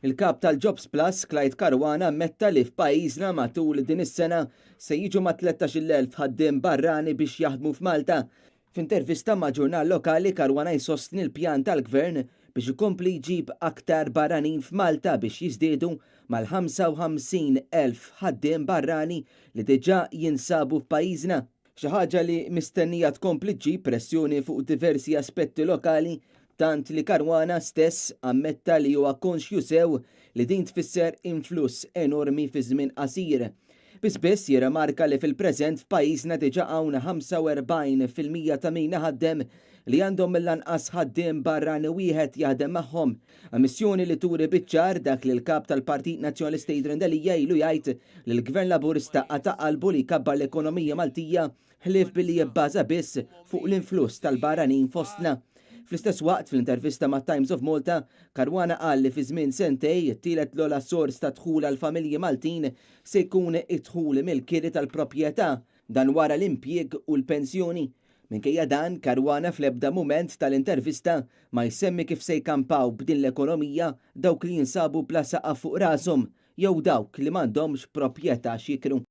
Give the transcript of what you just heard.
Il-Kap tal-Jobs Plus, Clyde Caruana ammetta li f'pajjiżna matul din is-sena se jiġu ma' 13,000 ħaddiem barrani biex jaħdmu f'Malta. F'intervista ma' ġurnal lokali Caruana jsostni l-pjan tal-Gvern biex ikompli jġib aktar barranin f'Malta biex jiżdiedu mal-55,000 ħaddiem barrani li diġà jinsabu f'pajjiżna. Xi ħaġa li mistennija tkompli ġġib pressjoni fuq diversi aspetti lokali tant li Caruana stess ammetta li huwa konxju sew li din tfisser influss enormi fi żmien qasir. Biss biss jirrimarka li fil-preżent f'pajjiżna diġà hawn 45% ta' min iħaddem li għandhom mill-anqas ħaddiem barrani wieħed jaħdem magħhom. Ammissjoni li turi biċ-ċar dak li l-kap tal-Partit Nazzjonalista Adrian Delia ilu jgħid li l-Gvern Laburista qata' qalbu li jkabbar l-ekonomija Maltija ħlief billi jibbaża biss fuq l-influss tal-barranin fostna. Fl-istess waqt, fl-intervista ma' Times of Malta, Caruana qal li fi żmien sentejn it-tielet l-ogħla sors ta' dħul għall-familji Maltin se jkun id-dħul mill-kiri tal-proprjetà, dan wara l-impjieg u l-pensjoni. Minkejja dan, Caruana fl-ebda mument tal-intervista ma jsemmi kif se jkampaw b'din l-ekonomija dawk li jinsabu bla saqaf fuq rashom jew dawk li m'għandhomx proprjetà x'jikru.